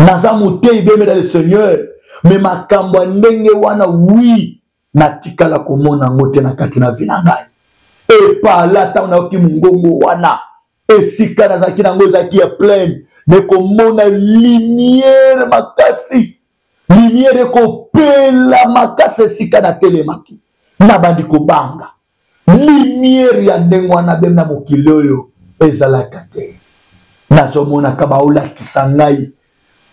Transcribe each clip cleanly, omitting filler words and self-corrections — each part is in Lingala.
Naza moteyi bien dans le Seigneur, mais makambo ya ndenge wana oui natikala komona yango te na kati na vie na ngai. Epala ntango nayoki mongongo wana, esika nazalaki nango ezalaki ya pleine, me komona lumière makasi, lumière ekopela makasi esika natelemaki, nabandi kobanga. Lumière ya ndenge wana bem na mokili oyo ezalaka te. Nazomonaka baolakisa ngai,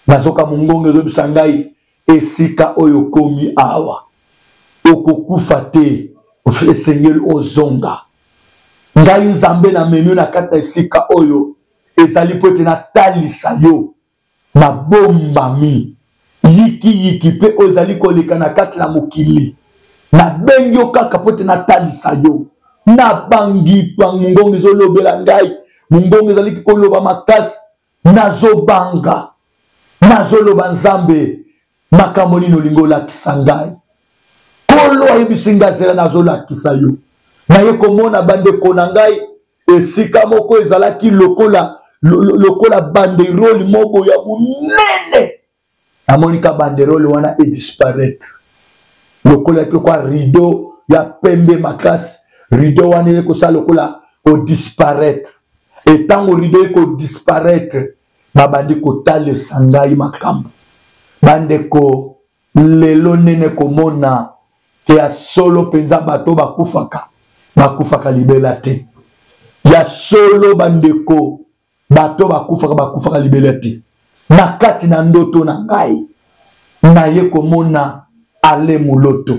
nazoka mongongo ezobisa ngai esika oyo okomi awa okokufa te, esengeli ozonga. Ngai Nzambe namemi yo na kati na esika oyo ezali mpo ete natalisa yo mabombami yikiyiki mpe oyo ezali koleka na kati na mokili. Nabengi yo kaka mpo ete natalisa yo. Nabangi, mongongo ezolobela ngai, mongongo ezalaki koloba makasi, nazobanga, nazoloba Nzambe, makambo nini olingi olakisa ngai? Nkolo ayebisi ngai, zela, nazolakisa yo. Naye komona bandeko na ngai esika moko ezalaki lokola lokola banderole moko ya monene. Namoni ka banderole wana edisparaître lokola lokola rideau ya pembe makasi. Rideau wana eye kosala lokola kodisparaître. Etango rideau ekodisparaître, babandi kotalisa ngai makambo. Bandeko, lelo nene komona ke ya solo mpenza bato bakufaka, bakufaka libela te. Ya solo bandeko, bato bakufaka, bakufaka libela te. Na kati na ndoto na ngai naye komona ale muloto.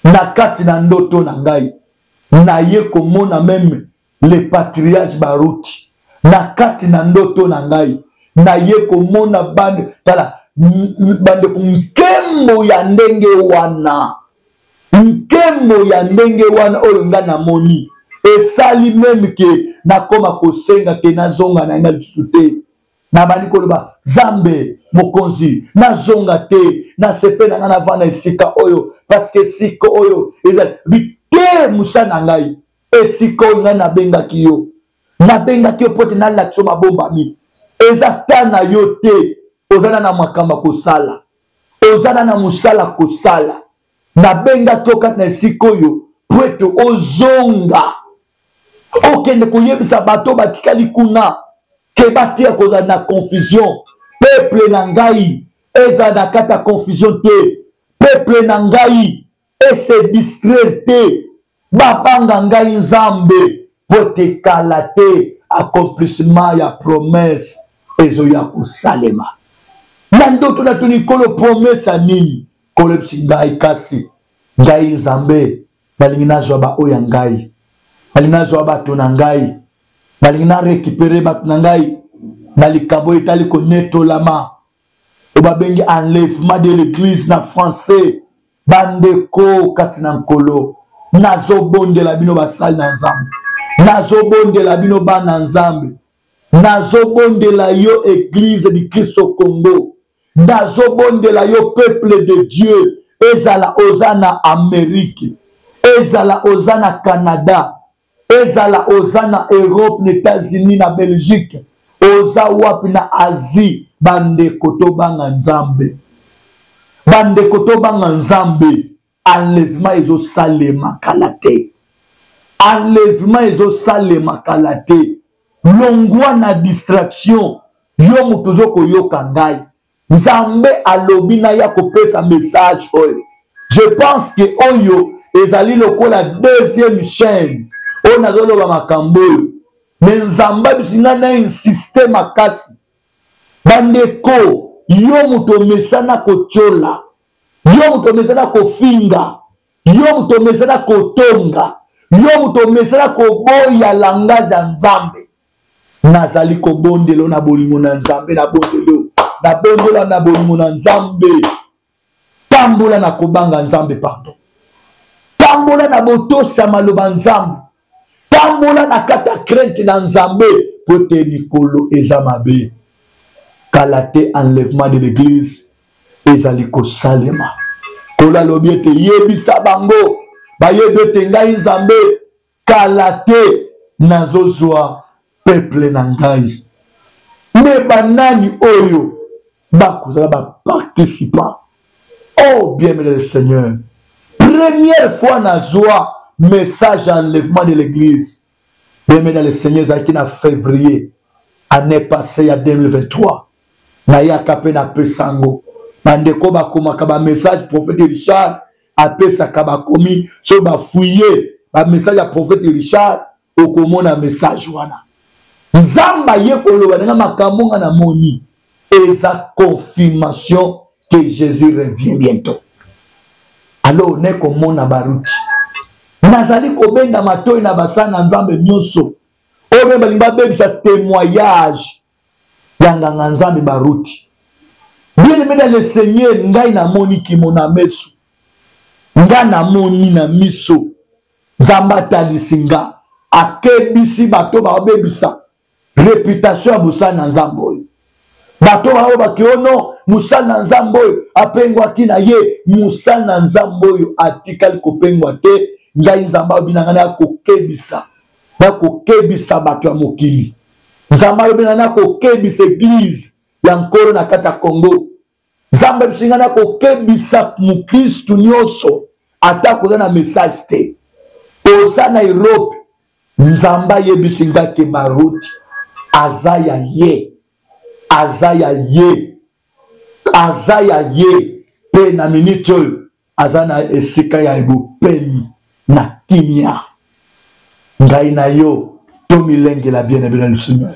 Na kati na ndoto na ngai naye komona meme le patriarche Baruti. Na kati na ndoto na ngai naye komona bande, tala bandeko, nkembo ya ndenge wana, nkembo ya ndenge wana oyo ngai namoni esali meme ke nakoma kosenga ke nazonga na ngai lisusu te. Nabandi koloba, Nzambe mokonzi, nazonga te, nasepe na ngai navanda esika oyo, parceke esika oyo ezali te mosala na ngai. Esika oyo ngai nabengaki yo, nabengaki yo mpo ete nalakisa yo mabombami. Eza ta na yo te, oza na na makambo ya kosala, oza na na mosala kosala. Nabengaki yo kati na esika oyo mpo ete ozonga, okende koyebisa bato batikali kuna ke batika kozala na confusion. Peuple na ngai ezala na kati ya confusion te, peuple na ngai ese distraire te, babanga ngai Nzambe, po ete kala te accomplissement ya promesse ezoya kosalema. Na ndoto natuni Nkolo, promesse ya nini? Nkolo ebisi ngai, kasi ngai Nzambe nalingi nazwa baoyo ya ngai, nalingi nazwa bato na ngai, nalingi na récupérer bato na ngai na likambo etali konetolama oyo babengi enlèvement de l'église na français. Bandeko kati na Nkolo, nazobondela bino basali na Nzambe, nazobondela bino bana Nzambe, nazobondela yo église du Christ au Congo, nazobondela yo peuple de Dieu, ezala oza na Amérique, ezala oza na Canada, ezala oza na Europe, na États-Unis, na Belgique, oza wapi na Asie, bandeko tobanga Nzambe, bandeko tobanga Nzambe. Enlèvement ezosalema kala te, enlèvement ezosalema kala te. Longwa na distraction, yo moto ozo koyoka ngai, Nzambe alobi na ya kopesa message oyo. Je pense que oyo ezali lokola deuxième chaîne oyo nazoloba makambo oyo, me Nzambe abisi ngai na insiste makasi. Bandeko, yo moto omesana kotiola, yo moto omesana kofinga, yo moto omesana kotonga, yo moto omesana koboya langage ya Nzambe, nazali kobondelo na bolingo na Nzambe, nabondelo, nabondela na bolingo na Nzambe. Tambola na kobanga Nzambe, pardon, tambola na botosa maloba Nzambe, tambola na kati ya crainte na Nzambe, po te mikolo eza mabe. Kala te enlèvement de l'église ezali kosalema. Nkolo alobi ete yebisa bango bayebi ete ngai Nzambe kala te nazozwa peuple na ngai. Me banani oyo? Bakozala ba participant. Oh bien-aimé le Seigneur. Première fois nazwa message ya enlèvement de l'église. Bien-aimé dans le Seigneur ezalaki na février année passée ya 2023. Nayaka mpe napesa yango. Bandeko bakomaka ba message prophète Richard apesaka bakomi soki bafuye ba message ya prophète Richard okomona message wana. Nzambe aye koloba na nga makambo nga namoni eza confirmation que Jésus revient bientôt. Alors ne komona baruti nazali kobenda matoi na basali na Nzambe nyonso oyo mpe balingi babebisa témoignage ya nganga Nzambe baruti. Bien aimé dans le Seigneur, ngai namoni kimona meso, ngai namoni na miso, Nzambe atalisi nga, akebisi bato babebisa reputation ya mosali na Nzambe oyo. Bato baoyo bake o no mosali na Nzambe oyo apengwaki na ye, mosali na Nzambe oyo atikali kopengwa te. Ngai Nzambe alobi na ngai nakokebisa, nakokebisa bato ya mokili. Nzambe alobi na ngai nakokebisa eglise ya Nkolo na kati ya Congo. Nzambe alobi ngai nakokebisa mokristu nyonso ata koza na message te, oza na Europe. Nzambe ayebisi nga ke Baruti aza ya ye, aza ya ye, aza ya ye, pe na minute oyo aza na esika ya bopemi na kimia. Ngai na yo tomilengela bien na bino lisusu,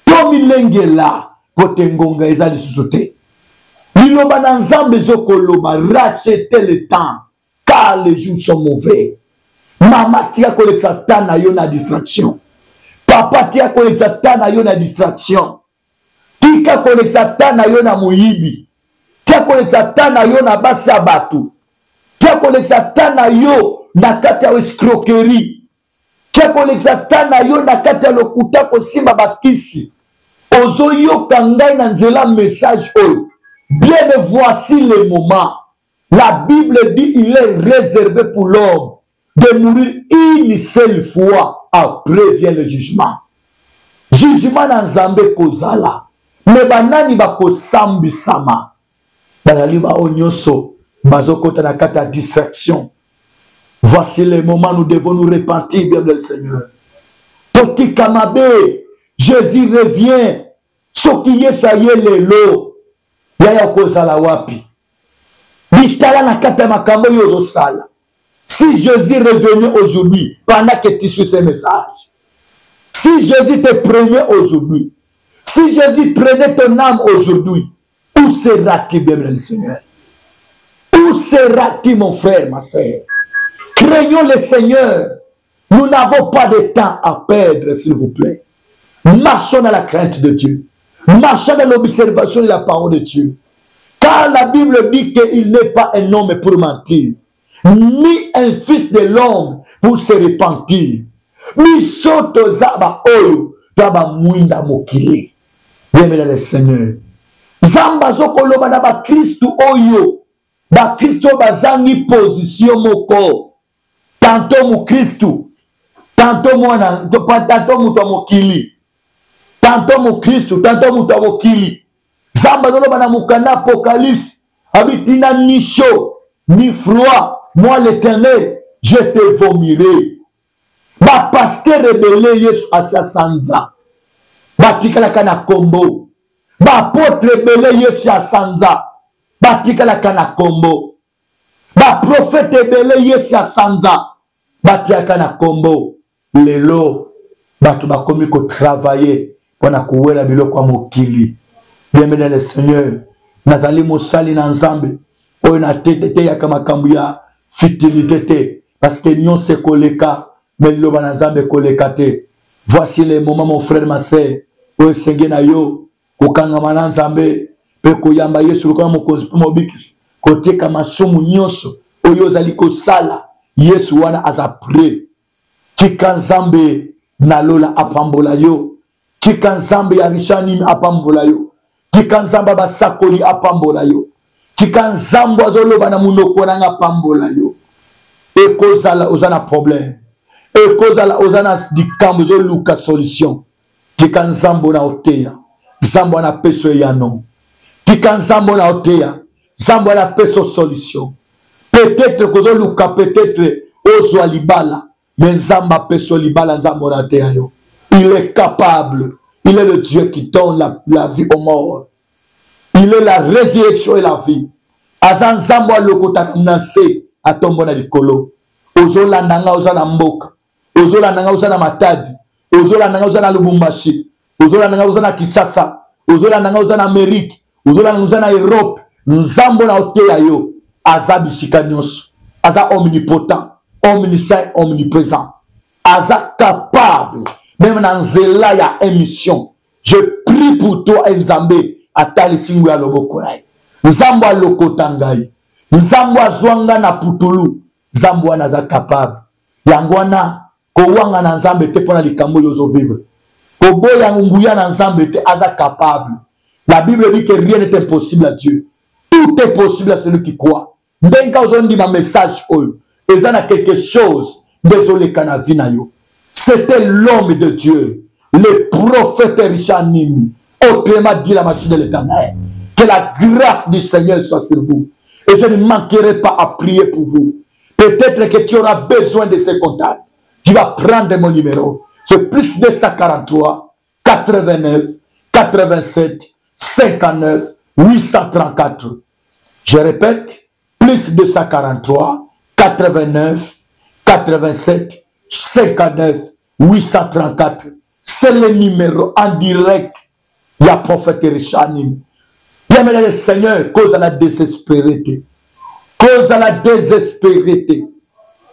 tomilengela po te ngonga eza lisusu te. Liloba na Nzambe ezokoloba racheter le temps car les jours sont mauvais. Mama tika kolekisa temps na yo na distraction. Papa tika kolekisa temps na yo na distraction. Tika kolekisa temps na yo na moyibi. Tika kolekisa temps na yo na basi ya bato. Tika kolekisa temps na yo na kati ya escroquerie. Tika kolekisa temps na yo na kati ya lokuta kosimba bakisi. Ozoyoka ngai na nzela message oyo. Bien, mais voici le moment. La Bible dit il est réservé pour l'homme de mourir une seule fois, après vient le jugement. Jugement na Nzambe kozala, mais banani bakosambisama? Bazali bao nyonso bazokota na kati ya distraction. Voici le moment, nous devons nous repentir, bien le Seigneur. Totika mabe, Jésus revient. Soki Yesu aye lelo, yaya okozala wapi? Bitala na kati ya makambo oyo ozosala. Si Jésus revenait aujourd'hui, pendant que tu suis ce message, si Jésus te prenait aujourd'hui, si Jésus prenait ton âme aujourd'hui, où seras-tu, bien-aimé le Seigneur? Où seras-tu, mon frère, ma sœur? Craignons le Seigneur. Nous n'avons pas de temps à perdre, s'il vous plaît. Marchons dans la crainte de Dieu. Marchons dans l'observation de la parole de Dieu. Car la Bible dit qu'il n'est pas un homme pour mentir, ni un fils de l'homme pour se repentir. Biso toza ba oyo toza ba mwinda mokili. Bien-aimé dans le Seigneur. Nzambe azokoloba na bakristu oyo, bakristu oyo bazangi position moko. Tantôt mokristu, tantôt mwana, tantôt moto ya mokili, tantôt mokristu, tantôt moto ya mokili. Nzambe azoloba na mokanda Apocalypse, abitina ni chaud ni froid, moi l'Éternel, je te vomirai. Ba pasteur ebele Yesu asi asanza, batikalaka na kombo. Ba apôtre ebele Yesu asanza, batikalaka na kombo. Ba prophète ebele Yesu asanza, batiaka na kombo. Lelo bato bakomi ko travailler mpona kowela biloko ya mokili. Bien-aimé dans le Seigneur, nazali mosali na Nzambe oyo nateteyaka makambo ya futilité te, parce que nyonso ekoleka, mais liloba na Nzambe ekoleka te. Voici le moment, mon frère, ma sœur, oyo esenge na yo kokangama na Nzambe mpe koyamba Yesu lokola mokonzi mpe mobikisi, koteka masumu nyonso oyo ozali kosala. Yesu wana aza prêt. Tika Nzambe na lola apambola yo. Tika Nzambe ya Richard Nimi apambola yo. Tika Nzambe ya basakoli apambola yo. Tika Nzambe azoloba na monoko na nga apambola yo. Ekozala oza na problème, ekozala oza na likambo ezoluka solution, tika Nzambe na oteya, Nzambe wana apesa eyano. Tika nzambe oyo naoteya, nzambe wana apesa solution. Peut-être kozoluka, peut-être ozwa libala, mais nzambe apesa libala, nzambe oyo nateya yo. Il est capable, il est le Dieu qui donne la vie aux morts. Il est la résurrection et la vie. Aza nzambe alokotaka na nse atombo na likolo. Ozolanda nga oza na mboka, ozolanda nga oza na Matadi, ozolanda nga oza na Lubumbashi, ozolanda nga oza na Kinshasa, ozolanda nga oza na Amérique, ozolanda nga oza na Europe. Nzambe na oteya yo aza bisika nyonso, aza omnipotent, omniscient, omniprésent, aza capable même na nzela ya émission. Je prie pour toi, Nzambe atalisi nguya loboko na ye. Nzambe alokota ngai, Nzambe azwa ngai na putulu, Nzambe wana aza capable. Yango wana kowanga na Nzambe te mpona likambo oyo ozovivre, koboya nguya na Nzambe te, aza capable. La Bible dit que rien n'est impossible à Dieu, tout est possible à celui qui croit. Ndenge ozondima message oyo, eza na quelque chose nde ezoleka na vie na yo. C'était l'homme de Dieu, le prophète Richard Nimi, autrement dit la machine de l'Éternel. Que la grâce du Seigneur soit sur vous. Et je ne manquerai pas à prier pour vous. Peut-être que tu auras besoin de ces contacts. Tu vas prendre mon numéro. C'est plus 243 89 87 59 834. Je répète, plus 243 89 87 59 834. C'est le numéro en direct. Il y a prophète Richard Nimi. Bien-aimé le Seigneur, cause à la désespérée. Cause à la désespérée.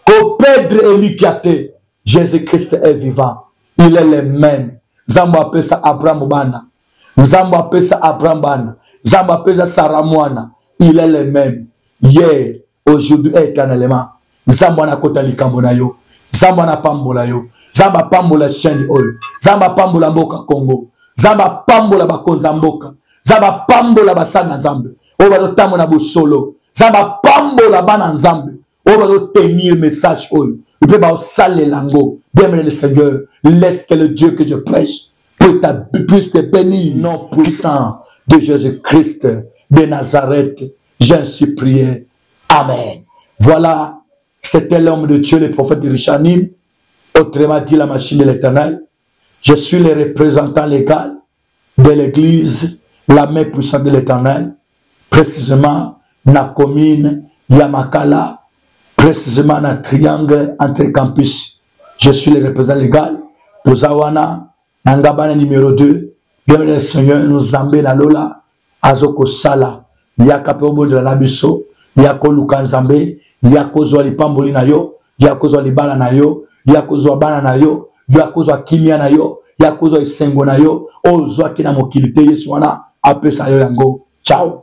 Qu'au perdre elikiate, Jésus-Christ est vivant. Il est le même. Nzambe apesa Abraham bana. Nzambe apesa Abraham bana. Nzambe apesa Sarah mwana. Il est le même. Hier, aujourd'hui et éternellement. Nzambe wana akota likambo na yo. Nzambe wana apambola yo. Nzambe apambola chaîne oyo. Nzambe apambola mboka Congo. Nzambe apambola bakonzi ya mboka. Nzambe apambola basali na Nzambe oyo bazotambola na bosolo. Nzambe apambola bana Nzambe oyo bazotenir message oyo mpe baosalela yango. Bien-aimé le Seigneur, laisse que le Dieu que je prêche puisse te bénir. Nom puissant de Jésus-Christ de Nazareth, j'en suis prié. Amen. Voilà, c'était l'homme de Dieu, le prophète de Richard Nimi, autrement dit la machine de l'Éternel. Je suis le représentant légal de l'église, la main puissante de l'Éternel, précisément na commune ya Makala, précisément na triangle entre campus. Je suis le représentant légal. Tozawana, na ngabana numéro 2. Bien-aimé le Seigneur, Nzambe na lola, azokosala. Yaka pe obondela na biso, ya koluka Nzambe, ya kozwa lipamboli na yo, ya kozwa libala na yo, ya kozwa bana na yo, ya kozwa kimia na yo, ya kozwa esengo na yo, oyo ozwaki na mokili te. Yesu wana apesa yo yango. Ciao.